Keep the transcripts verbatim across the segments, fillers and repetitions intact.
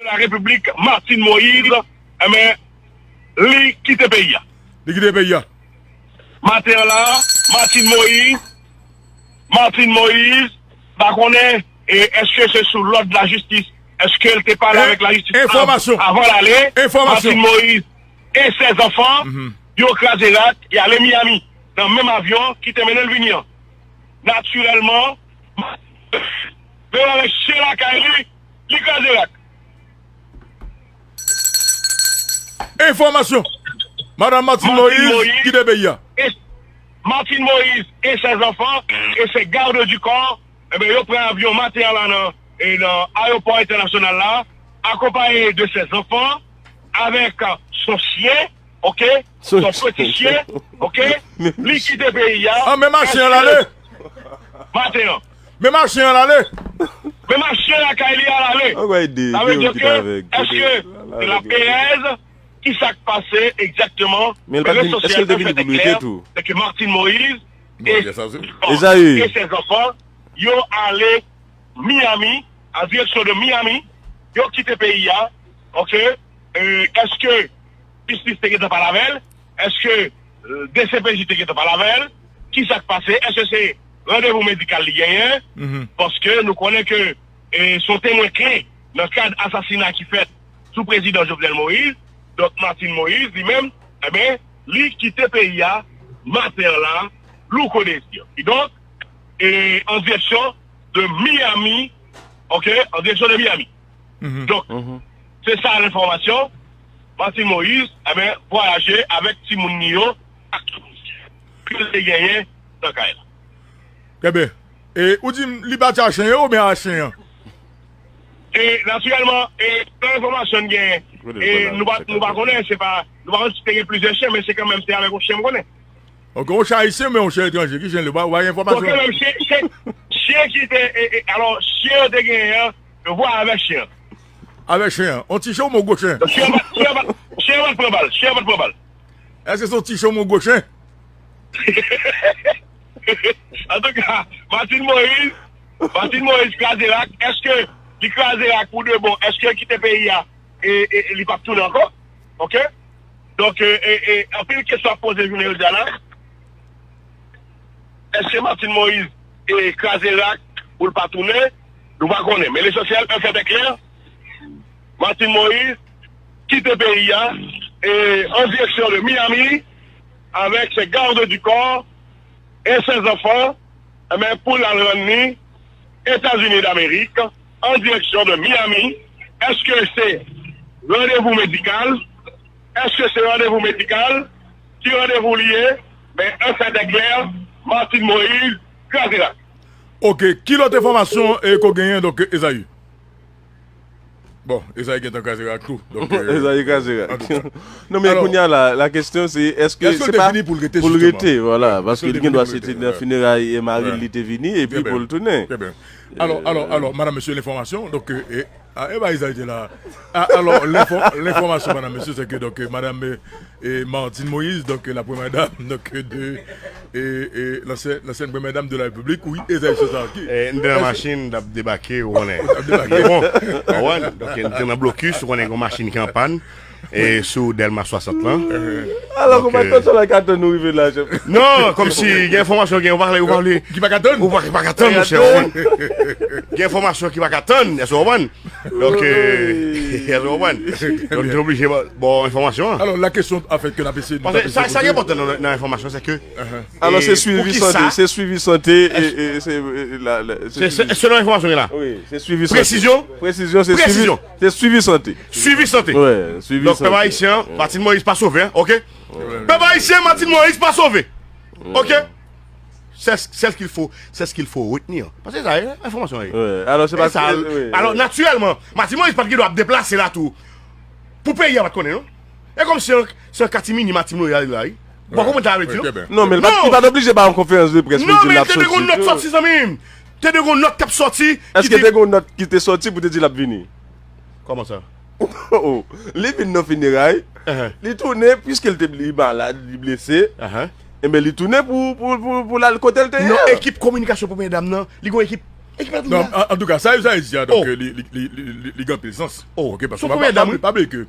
Larepiblik Martine Moïse, enben, li kite peyi a. Li kite peyi a. Maten an la, Martine Moïse, Martine Moïse, pa konnen, e, èske se sou lòd lajistis, èske l te pale avèk lajistis av-, avan l ale? Enfòmasyon. Martine Moïse e sèz anfan, yo kraze rak, y ale Miami, nan menm avyon ki te mennen l vini an. Natirèlman, menm avèk chen lakay li, li kraze rak. Enfòmasyon. Madanm Martine Moïse kite peyi a. E, Martine Moïse e sèz anfan e se garde du corps, enben, yo pran avyon maten an la nan, e nan ayewopò entènasyonal la, akonpaye de sèz anfan, avèk, euh, son chyen, oke? Son peti chyen, oke? Li kite peyi a. An, men machin an l ale. Maten an. Men machin an l ale. Men machin lakay li a l ale. Sa vle di ke, èske se laperèz? Ki sa k pase egzakteman? Men rezo sosyal yo fè klè, se ke Martine Moïse e, e sèz anfan, yo ale Miami, an direksyon de Miami, yo kite peyi a, oke? E, èske jistis te gentan pale avè l? Èske, e, D C P J te gentan pale avè l? Ki sa k pase? Èske se randevou medikal li genyen? Paske nou konnen ke, e, se yon temwen kle nan kad asasina ki fèt sou prezidan Jovenel Moïse. Donk, Martine Moïse, li menm, enben, li kite peyi a maten an la, louko dezir. Kidonk, e, an direksyon de Miami, oke, an direksyon de Miami. Donk, se sa lenfòmasyon. Martine Moïse, enben, vwayaje avèk timoun li yo, ak tout ke l te genyen nan kay la. Trè byen. E ou di m li pati a chen yo oubyen a chen an? E, natirèlman, e, nan enfòmasyon n genyen, e, nou pa, nou pa konnen, se pa, nou pa konn si te gen plizyè chen, men se kanmenm se avèk yon chen m konnen. Ok, yon chen ayisyen oubyen yon chen etranje? Ki chen li? Ou pa, ou pa gen enfòmasyon? Ok, menm chen, chen, chen ki te, e, e, alò, chen yo te genyen an, yo vwayaje avèk chen an. Avèk chen an? Yon ti chen oubyen yon gwo chen? Chen an pa, chen an pa, chen an pa t pran bal, chen an pa t pran bal. Èske se yon ti chen oubyen yon gwo chen? Antouka, Martine Moïse, Martine Moïse kraze rak. Èske li kraze rak pou de bon? Èske l kite peyi a e, e, e li p ap tounen ankò? Ok? Donk, e, e, e, anpil kesyon ap poze jounen jodi a la. Èske Martine Moïse, e, kraze rak pou l pa tounen? Nou pa konnen. Men lesansyèl, un fait est clair, Martine Moïse kite peyi a, e, an direksyon de Miami, avèk ses gardes du corps e ses enfants, enben, pou l al rann li Etazini Damerik, an direksyon de Miami. Èske se randevou medikal? Èske se randevou medikal? Ki randevou li ye? Men, un fait est clair, Martine Moïse kraze rak. Ok, ki lòt enfòmasyon, e, ke w genyen, donk, Ezayi? Bon, Ezayi gentan kraze rak tou. Donk, e, Ezayi kraze rak. Antouka. Non, men kounye a la, la kesyon se, èske se pa pou l rete, vwala, paske li gen dwa se te nan fineray e mari l li te vini, epi pou l tounen. Trè byen. Alò, alò, alò, madam, mesye, lenfòmasyon, donk, e, e, a, e ba Ezayi te la. A, alò, lenfò-, lenfòmasyon, madam, mesye, se ke, donk, e, madam, e, e, Martine Moïse, donk, la première dame, donk, de, e, e, l'ancien-, l'ancienne première dame de la République, wi, Ezayi Cesar, ki, e, n te nan machin, n t ap debake, ou konnen. N t ap debake. Bon, ou konprann? Donk, n te nan blokis, ou konnen, gen yon machin ki an pàn, e, sou Dèlma swasant lan. Alò, donk, konprann, e, sa la ka tann nou rive la, chèf. Non, kòmsi, gen enfòmasyon, gen, ou pa vle, ou pa vle. Ki pa ka tann? Ou pa, ki pa ka tann, monchè, ou konprann? Gen enfòmasyon ki pa ka tann, èske ou konprann? Donk, e, èske ou konprann? Donk, nou oblije ba, ba w enfòmasyon an. Alò, la kesyon, an fèt, ke n ap eseye, paske sa, sa ki enpòtan nan, nan enfòmasyon, se ke, alò, e, se swivi sante, se swivi sante, e, e, se, e, la, la, se, se, selon enfòmasyon gen la. Wi, se swivi sante. Presizyon? Presizyon, se swivi, se swivi sante. Swivi sante. Wi, swivi sante. Donk, pèp ayisyen an, Martine Moïse pa sove, ok? Pèp ayisyen, Martine Moïse pa sove. Ok? C'est ce, c'est ce qu'il faut, c'est ce qu'il faut retenir. Paske sa, e, enfòmasyon, e. Wi, alò, se pa sa, wi, alò, wi, natirèlman, Martine Moïse pa t gen dwa ap deplase la tou. Pou peyi a pa t konnen, non? E kòmsi se an, se an katimini Martine Moïse ale la, wi. Bon, kòman ta vle di, non? Non, men li pa, li pa t oblije ba yon konferans de près pou l di l ap soti. Non, men te dwe gen yon nòt sòti, zanmi m. Te dwe gen yon nòt k ap sòti. Èske te gen yon nòt ki te sòti pou te di l ap vini? Kòman sa? Oh, li vin nan fineray, li tounen, piske l te, li malad, li blese. Enben, li tounen pou, pou, pou, pou l al kote l te ye. Non, ekip kominikasyon premyè dam nan, li gen yon ekip Non, an, an tou ka, sa, sa yo di a, donk, li, li, li, li, li, li gen anpil sans. Ok, paske sou premyè dam, wi. Pa bliye ke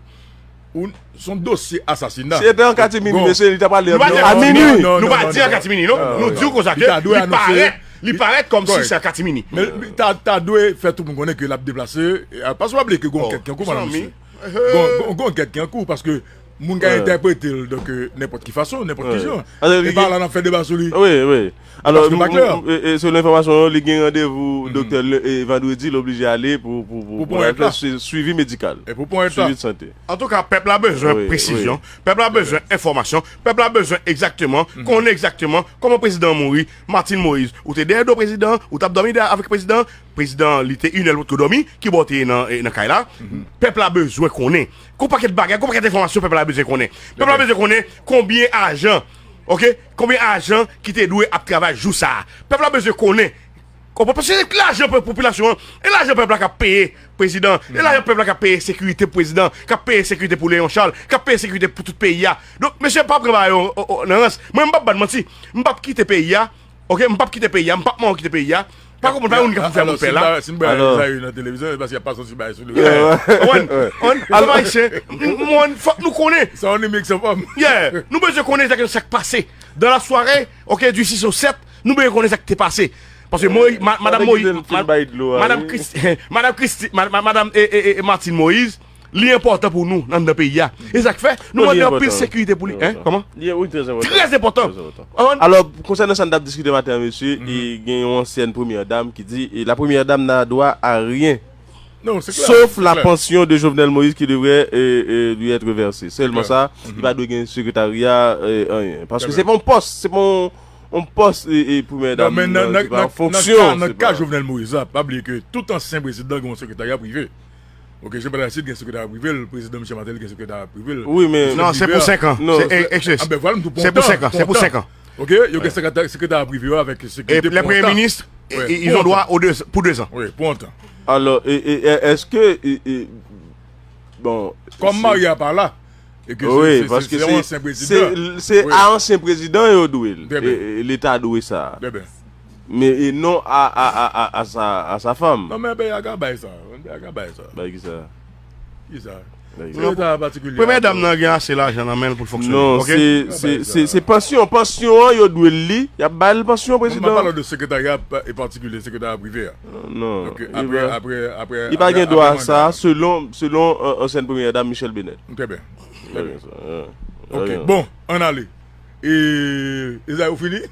ou, se yon dosye asasina. Si te an katimini, mesye, li ta pale a minwi. Nou pa di an katimini, non. Nou di w konsa ke li parèt, li parèt kòmsi se an katimini. Men li ta, ta dwe fè tout moun konnen ke l ap deplase. Paske pa bliye ke gen yon kèt ki an kou, madanm, mesye. Gen yon kèt ki an kou, paske moun ka entèprete l, donk, nenpòt ki fason, nenpòt ki jan. E pa la n ap fè deba sou li. Wi, wi. Alò, selon enfòmasyon yo, li gen randevou doktè vandredi, li oblije ale pou, pou, pou, pou al fè swivi medikal. Swivi de sante. Antouka, pèp la bezwen presizyon, pèp la bezwen enfòmasyon, pèp la bezwen egzakteman, konnen egzakteman kòman prezidan an mouri, Martine Moïse, ou te dèyè do prezidan, ou t ap dòmi avèk prezidan, prezidan, li te inè l potko dòmi, ki bò w te ye nan, nan kay la, pèp la bezwen konnen. Gon pakèt bagay, gon pakèt enfòmasyon pèp la bezwen konnen. Pèp la bezwen konnen konbyen ajan, ok, konbyen ajan ki te dwe ap travay jou sa a. Pèp la bezwen konnen. Konprann? Paske se lajan popilasyon an, e lajan pèp la k ap peye prezidan, e lajan pèp la k ap peye sekirite pou prezidan, k ap peye sekirite pou Léon Charles, k ap peye sekirite pou tout peyi a. Donk, mesye, pa pran bagay yo nan rans. Mwen, m p ap ba n manti. M p ap kite peyi a. Ok, m p ap kite peyi a, m p ap manyen kite peyi a. Pa konprann, pa youn ki ap fè moun pè la. Si m bay Ezaü nan televizyon, se paske y ap pase yon ti bagay sou li. Ou konprann? Ou konprann? Pèp ayisyen, m, m, fòk nou konnen. Sa yon remix, anfòm. Yeah. Nou bezwen konnen egzakteman sa k pase. Dans la soirée, ok, du six au sept, nou bezwen konnen sa k te pase. Paske Moïse, madanm Moïse, madanm Christi, madanm Christi, madanm Martine Moïse, li enpòtan pou nou anndan peyi a. E sa k fè nou mande anpil sekirite pou li. Hein? Kòman? Li wi, trè enpòtan. Trè enpòtan. Alò, konsènan sa n t ap diskite maten an, mesye, e gen yon ansyèn premyè dam ki di, e la première dame n'a droit à rien. Sauf la pension de Jovenel Moïse qui devrait euh, euh, lui être versée. Sèlman sa, li pa dwe gen sekretarya, euh, anyen. Paske se pa yon pòs, se pa yon, yon pòs, e, e premyè dam nan, se pa yon fonksyon. Nan ka Jovenel Moïse la, pa bliye ke tout ansyen prezidan gen yon sekretarya prive. Ok, Jean Baptiste gen sekretarya prive l, prezidan Michel Martelly gen sekretarya prive l. Wi, men. Non, se pou senk an. Se pou senk an. Se pou senk an. Se pou senk an. Ok, yo gen sekretarya prive yo avèk sekirite pou lontan. Lè premye minis, ils ont droit aux deux, pour deux ans. Wi, pou lontan. Alò, e, e, èske, e, e, bon. Kòm Maria pa la, e ke se, se, se, se yon ansyen prezidan. Se a ansyen prezidan yo dwe l. E, e, Leta dwe sa. Men e non a, a, a, a, a sa, a sa fanm. Non, men peyi a ka bay sa. Peyi a ka bay sa. Bay ki sa? Ki sa? Premyè dam nan gen ase lajan nan men l pou l fonksyone. Non, se, se, se, se pansyon. Pansyon an, yo dwe l li. Y ap ba l pansyon, prezidan. Mwen pa pale de sekretarya patikilye, sekretarya prive a. Non. Donk, apre, apre, apre, li pa gen dwa a sa, selon, selon ansyèn premyè dam Michèle Bennett. Trè byen. Trè byen. Ok, bon, ann ale. E, Ezayi, ou fini?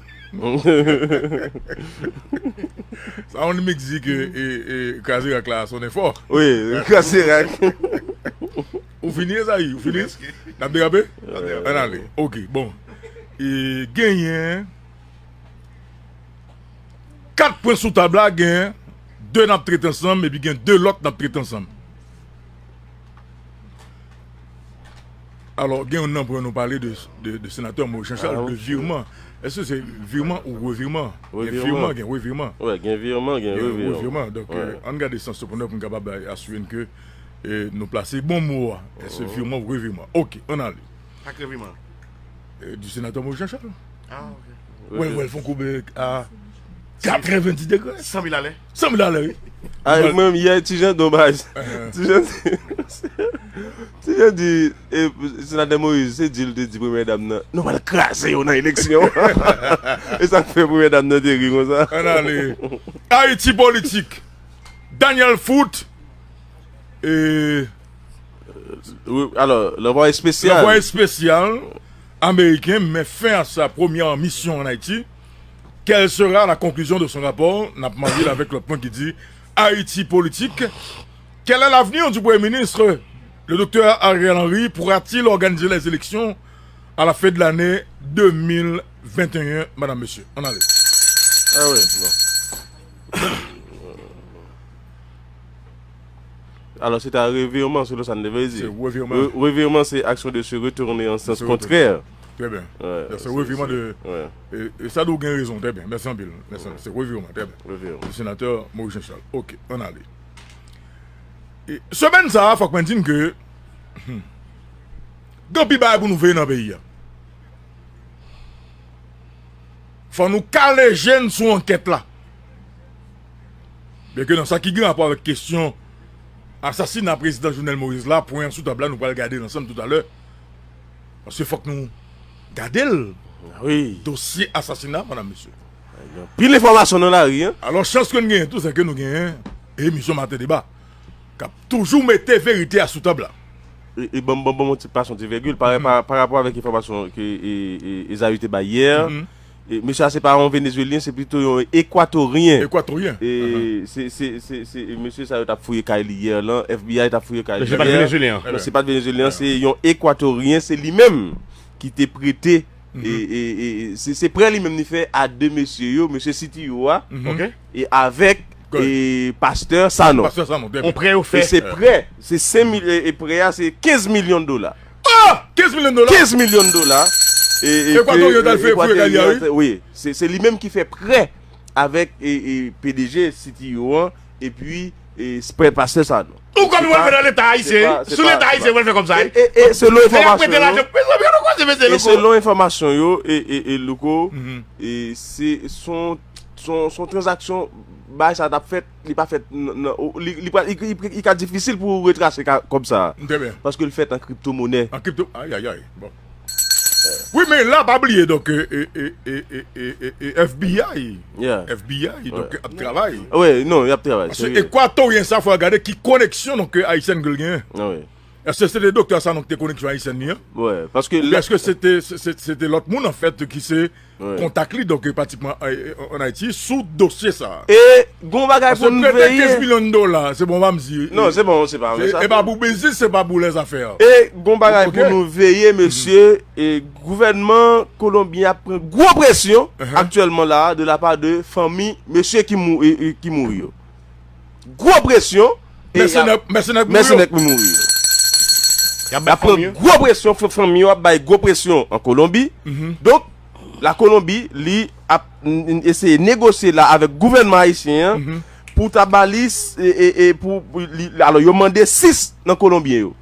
Sa yon mizik e, e, e, kraze rak la sonnen fò. Wi, kraze rak. Ou fini, Ezayi? Ou fini? N ap derape? Ann ale. Ok, bon. E, genyen kat pwen sou tab la, gen de n ap trete ansanm, epi gen de lòt n ap trete ansanm. Alò, gen youn nan pwen nou pale de, de, de senatè Moïse Jean Charles, de virman. Èske se virman ou revirman? Gen virman, gen revirman. Wi, gen virman, gen revirman. Donk, ann gade sans pou nou, pou n kapab asire n ke, e, nou plase bon mo a. Èske virman ou revirman? Ok, ann ale. Sa k revirman? E, di senatè Moïse Jean Charles. Ah, ok. Wè, wè, l fè yon koube a katrevendis degre. San mil alè. San mil alè, wi. A, mwen menm, yè, Ti Jan, donbaj. Ti Jan, Ti Jan di, e, senatè Moïse, se di l te di premyè dam nan, nou pral kraze yo nan eleksyon. E sa k fè premyè dam nan te ri konsa. Ann ale. Ayiti politik. Daniel Foot. E, Wi, alò, lanvwaye espesyal. Lanvwaye espesyal américain met fin à sa première mission en Haïti. Quelle sera la conclusion de son rapport? N ap marye l avèk lòt pwen ki di Haïti politique. Quel est l'avenir du Premier ministre? Le docteur Ariel Henry pourra-t-il organiser les élections à la fin de l'année deux mille vingt et un, madame, monsieur? Ann ale. Ah oui, bon. Alò, se ta revirman, selon sa n te vle di. Se revirman. Re-, revirman, se action de se retourner en sens contraire. Très bien. Se revirman de, e, e sa di w gen rezon, trè byen. Mèsi anpil. Mèsi anpil. Se revirman, trè byen. Revirman. Senatè Maurice Jean Charles. Ok, ann ale. E, semèn sa a, fòk mwen di n ke, hmm, gen anpil bagay pou nou veye nan peyi a. Fò nou kale je n sou ankèt la. Byenke nan sa ki gen rapò avèk kesyon asasina prezidan Jovenel Moïse la, pwen an sou tab la, nou pral gade l ansanm toutalè. Paske fòk nou gade l. Wi. Dosye asasina, madam, mesye. Pil enfòmasyon nan lari, en. Alò, chans ke n genyen tou, se ke nou genyen emisyon Maten Deba k ap toujou mete verite a sou tab la. E, e ban, ban, ban mwen ti pase yon ti vègil pa, pa, pa rapò avèk enfòmasyon ke e, e, Ezaü te bay yè. E, mesye a se pa yon Venezuelyen, se plito yon Ekwatoryen. Ekwatoryen. E, se, se, se, se, e mesye sa yo t ap fouye kay li yè lan, F B I t ap fouye kay li Se pa t yè. Venezuelyen. Non, se pa t Venezuelyen, se yon Ekwatoryen, se li menm ki te prete. E, e, e, e, se, se prè li menm li fè a de mesye yo, mesye Sitiyo a, Ok. e avèk Good. e pastè Sanon. Pastè Sanon, byen. On prè yo E fè. se prè, se senk mil, e, e prè a se kenz milyon dola. Ah! Kenz milyon dola. Kenz milyon dola. E, e Ekwatoryen ke, t al fè e, fouye kay li a, wi. Ekwatoryen, wi. Se, se li menm ki fè prè avèk e, e P D G Sitiyo an, epi e, prè pastè Sanon. Ou kòm yo fè nan leta ayisyen, se sou pa- leta ayisyen, yo fè kòm sa. E, e, e selon Se y ap prete enfòmasyon yo, lajan. Mezanmi, gade kòman se mesye e louko. Selon enfòmasyon yo, e, e, e louko, e se son, son, son tranzaksyon, bagay sa t ap fèt, li pa fèt nan, nan- li, li, pa- li, li, li ka difisil pou ou retrase ka, kòb sa. Trè byen. Paske l fèt an kriptomonè. An kripto, ay, ay, ay. Bon. Wi, men la, pa bliye, donk, e, e, e, e, e, e, e F B I, Yeah. F B I, donk, ap travay. Wi, non, y ap travay. Paske Ekwatoryen sa, fò gade ki koneksyon, donk, Ayisyen ke l genyen. Ah, wi. Èske se te doktè Sanon ki te koneksyon Ayisyen li an? Wi, paske Oubyen èske se te, se, se, se te lòt moun, an fèt, ki se kontak li, donk, pratikman, an, an Ayiti, sou dosye sa. E gon bagay pou nou veye. Kenz milyon dola, se bon, pa m di. Non, se bon, se pa sa. E pa pou biznis, se pa pou lèzafè. E gon bagay pou nou veye, mesye, e gouvènman Kolonbi ap pran gwo presyon aktyèlman la, de la pa de fanmi mesye ki mou, e, e, ki mouri yo. Gwo presyon. E Mèsenè, y ap- mèsenè k Mèsenè mouri. K mouri yo. Y ap Y bay ap pran fanmi yo. Gwo presyon, fo- fanmi yo ap bay gwo presyon an Kolonbi. Donk, la Kolonbi, li ap n- n- eseye negosye la avèk gouvènman ayisyen an pou ta ba li s- e, e, e pou, pou li, alò, yo mande sis nan Kolonbyen yo.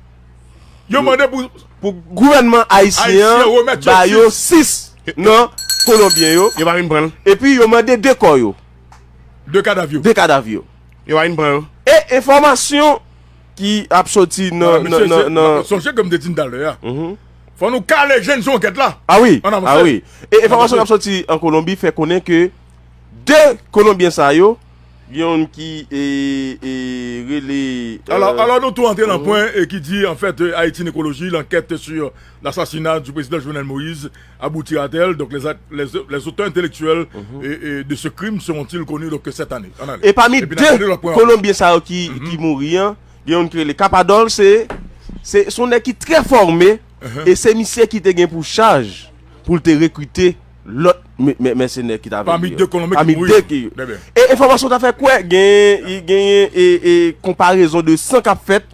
Yo mande pou Pou gouvènman ayisyen Ayisyen an remèt yo ba yo sis. sis nan Kolonbyen yo. Yo pa vin pran l. Epi yo mande de kò yo, de kadav yo. de kadav yo. Yo pa vin pran yo. E enfòmasyon ki ap soti nan, nan, nan, nan Sonje ke m te di n talè a. Fò nou kale jèn sou ankèt la. Ah wi, Ann avanse. Ah wi. E enfòmasyon k ap soti an Kolonbi fè konnen ke de Kolonbyen sa yo, gen youn ki e, e, rele Alò, euh, alò nou tou antre nan pwen e ki di, an fèt, euh, Haïti Nécrologie, l'enquête sur l'assassinat du président Jovenel Moïse aboutira-t-elle? Donc, les, a- les, les auteurs intellectuels et, et de ce crime seront-ils connus donc cette année? Ann ale. E pami Epi de n ap gade lòt pwen an. Kolonbyen sa yo ki, ki mouri an, gen youn ki rele Kapadòl, se, se, se yon nèg ki trè fòme, e se misye ki te gen pou chaj pou l te rekrite lòt mè- mè- mèsenè ki t avè Pami li de yo. Kolonbyen ki Pami mouri de yo. ki Trè byen. E enfòmasyon ta fè kwè gen, genyen e, e konparezon de san k ap fèt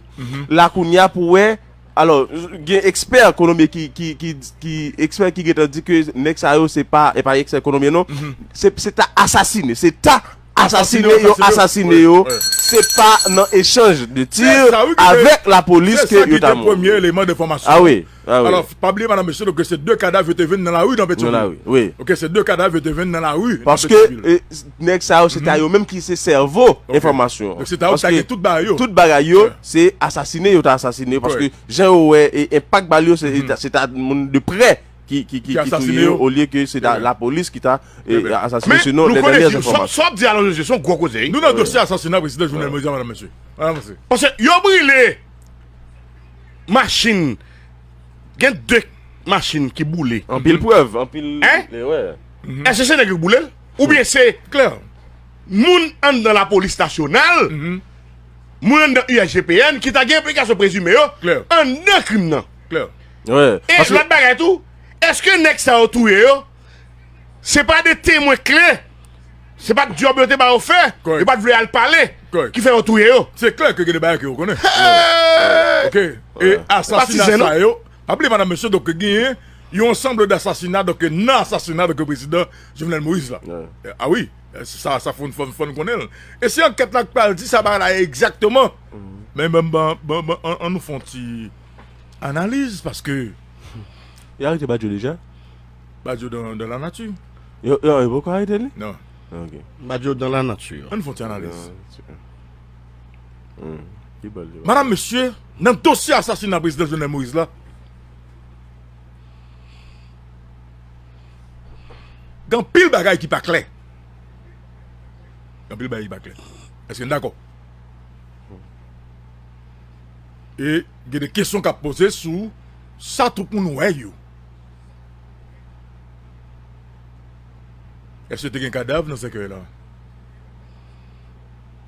la kounye a pou wè. Alò, gen ekspè Kolonbyen ki, ki, ki, ki ekspè ki gentan di ke nèg sa yo se pa, e pa ekspè Kolonbyen non, se, se ta asasine, se ta asasine yo, asasine yo, se pa nan echanj de tir avèk lapolis ke yo ta mouri. Premye eleman de enfòmasyon. Ah wi, ah wi. Alò, pa bliye, madam, mesye, donk, se de kadav yo te jwenn nan lari nan Petyonvil. Nan lari, wi. Ok, se de kadav yo te jwenn nan lari nan Paske Petyonvil. e, nèg sa yo, se ta yo menm ki se sèvo enfòmasyon. Donk, se ta yo ki ta gen tout bagay yo. Tout bagay yo, se asasine yo ta asasine yo. Paske jan yo wè e, enpak bal yo, se, se ta moun de prè ki, ki, ki, Ki ki asasine touye yo, yo. olye ke se ta lapolis ki ta e, Trè byen. asasine. Sinon, Nou lè konnen dènye si, sa, enfòmasyon. sa w ap di a Lonjezi, se yon gwo koze. Nou nan dosye asasina prezidan Jovenel Moïse, madam, mesye. Ann avanse. Paske yo brile machin. Gen de machin ki boule. Anpil prèv, anpil. Hein? E, wè. Èske se nèg yo boule l? Oubyen se Klè. Moun anndan lapolis nasyonal, moun anndan U S G P N ki ta gen enplikasyon prezime yo Klè. Anndan krim nan. Klè. Wè. E lòt bagay tou, èske nèg sa yo touye yo, se pa de temwen kle, se pa t djòb yo te ba yo fè, Kòrèk. Yo pa t vle al pale, Kòrèk. Ki fè yo touye yo? Se klè ke gen de bagay ke yo konnen. Ok. E Pa asasina tizè, non? Sa yo, pa bliye, madam, mesye, donk, genyen yon sanble de asasina, donk, nan asasina, donk, prezidan Jovenel Moïse la. Ah wi, sa, sa fò, fò, fò n konnen l. E se ankèt la k pral di sa bagay la egzakteman. Men, men, bon, bon, bon, an, an nou fè yon ti analiz, paske. Yo arete Badio deja? Badio dans, dans la nature. Yo, yo, yo poko arete li? Non. Ok. M pa di w dans la nature. Ann fè yon ti analiz. Hmm. Ki bòl li? Madanm, mesye, nan dosye asasina prezidan Jovenel Moïse la, gen anpil bagay ki pa klè. Gen anpil bagay ki pa klè. Èske n dakò? E gen de kesyon k ap poze sou sa tout moun wè yo. Èske te gen kadav nan sèkèy la?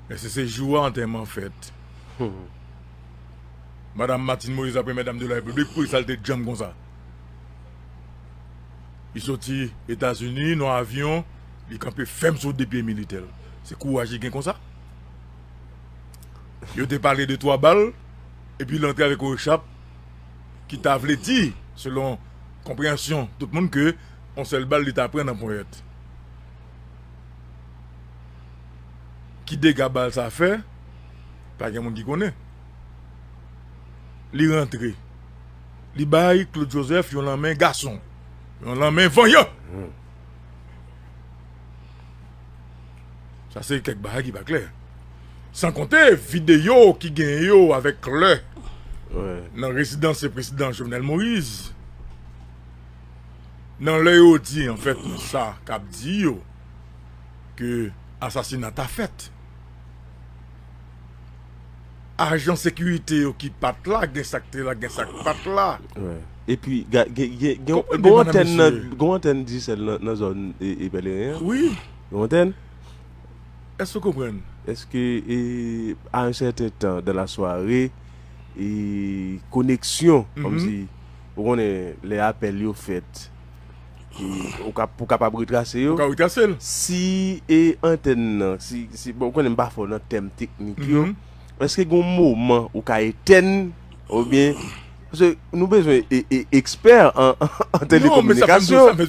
Èske se jou a antèman fèt? Madanm Martine Moïse, la première dame de la République, poukisa l te djanm konsa? Li soti Etazini nan avyon, li kanpe fèm sou de pye militè l. Se kouraj li gen konsa? Yo te pale de twa bal, epi l antre avèk yon echap ki ta vle di, selon konpreyansyon tout moun, ke yon sèl bal li ta pran nan ponyèt. Ki dega bal sa fè? Pa gen moun ki konnen. Li rantre. Li bay Claude Joseph yon lanmen gason. Yon lanmen vanyan. Sa se kèk bagay ki pa klè. San konte videyo ki genyen yo avèk klè nan rezidans prezidan Jovenel Moïse. Nan lè yo di, anfèt, nan sa k ap di yo, ke asasina ta fèt. Ajan sekirite yo ki pa t la, gen sa k te la, gen sa k pa t la. Epi, gen yon antèn nan, gen yon antèn Digicel nan zòn e Pèleren an. Wi. Gen yon antèn. Èske w konprann? Èske, e, à un certain temps dans la soirée, e, koneksyon, kòmsi, ou konnen, lè apèl yo fèt, e, ou ka, pou kapab retrase yo. Ou ka retrase l. Si, e, antèn nan, si, si, bon, ou konnen m pa fò nan tèm teknik yo, èske gen yon moman ou ka etèn, oubyen, paske nou bezwen e, e, ekspè an, an, an telekominikasyon.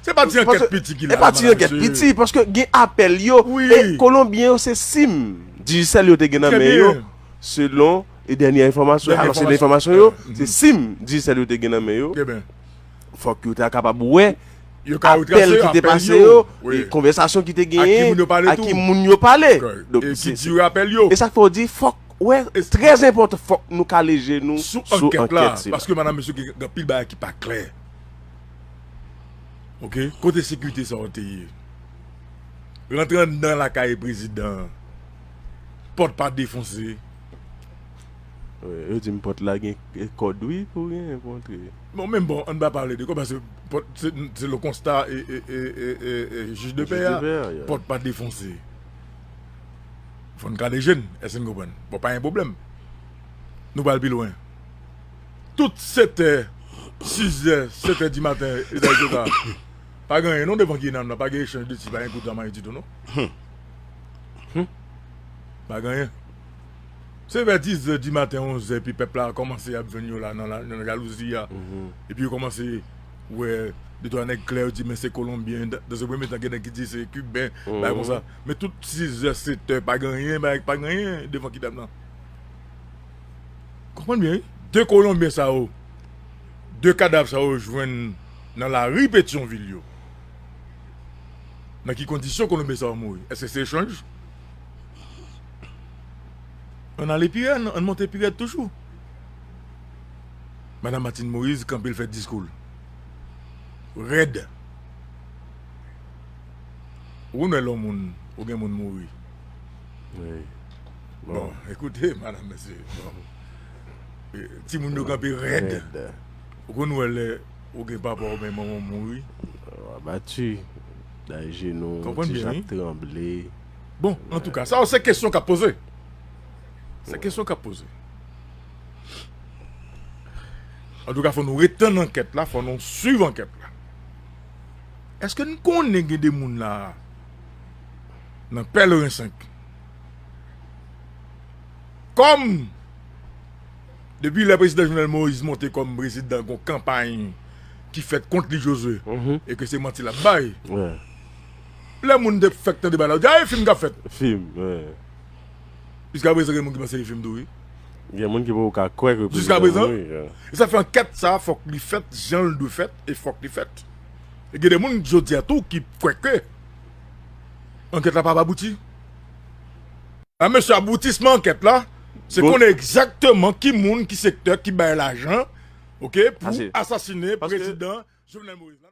Se pa ti ankèt piti ki la. E pa ti ankèt piti, paske gen apèl yo. E Kolonbyen yo se sim. Digicel yo te gen nan men yo, selon e dènye enfòmasyon. Alò, se enfòmasyon yo, se sim Digicel yo te gen nan men yo. Fòk yo ta kapab wè apèl ki te pase yo, e konvèsasyon ki te genyen, a ki moun yo pale. E ki dire apèl yo. E sa k fè w di fòk, wè, trè enpòtan, fòk nou kale je nou sou ankèt la. Paske madanm, mesye, gen anpil bagay ki pa klè. Oke, kote sekirite sa yo te ye? Rantre anndan lakay prezidan an, pòt pa defonse. Yo di m pòt la gen kòd, wi, pou gen, pou antre. Bon, menm bon, ann pa pale de kòd, paske pòt, se, se le konsta e, e, e, e, e, e jij de pè a, pòt pa defonse. Fò n kale je n, èske n konprann? Bon, pa gen pwoblèm. Nou pral pi lwen. Tout setè, sizè, setè di maten, e dayè sa, pa gen anyen non devan Kinam nan, pa gen echanj de ti, pa gen kout zam anyen ditou non. Pa gen anyen. Se vè dizè di maten, onzè, epi pèp la kòmanse ap jwenn yo la nan, nan jalouzi a. Epi yo kòmanse wè de twa nèg klè, yo di men se Kolonbyen. Nan se premye tan, gen nèg ki di se Kiben, bagay konsa. Men tout sizè, setè, pa gen anyen, pa gen anyen devan Kinam nan. Konprann byen, wi. De Kolonbyen sa yo, de kadav sa yo jwenn nan lari Petyonvil yo. Nan ki kondisyon Kolonbyen sa yo mouri? Èske se echanj? Ann ale pi rèd, ann monte pi rèd toujou. Madanm Martine Moïse kanpe, l fè diskou l. Rèd. Ou konn wè lè yon moun, ou gen moun mouri. Bon, ekoute, madanm, mesye. Bon. E, timoun yo kanpe rèd. Ou konn wè lè ou gen papa oubyen manman w mouri. Abati, dayè je nou, ti jan ap tranble. Bon, antouka, sa yo se kesyon k ap poze. Se kesyon k ap poze. Antouka, fò nou ret tann ankèt la, fò nou swiv ankèt la. Èske n konnen gen de moun la, nan Pèleren senk? Kòm, depi lè prezidan Jovenel Moïse monte kòm prezidan, gon kanpay ki fèt kont li, Josué, e ke se manti l ap bay. Lè moun te fèk tande bagay la, yo di, a, e fim k ap fèt. Fim, wi. Jiskaprezan, gen moun ki panse se fim tou, wi. Gen moun ki poko ka kwè ke prezidan mouri. E sa fè ankèt sa a, fòk li fèt jan l dwe fèt, e fòk li fèt. E gen de moun, jodi a tou, ki kwè ke Ankèt la pa abouti. A mesye, aboutisman ankèt la se konnen egzakteman ki moun, ki sektè ki bay lajan, oke, pou asasinen prezidan Jovenel Moïse la.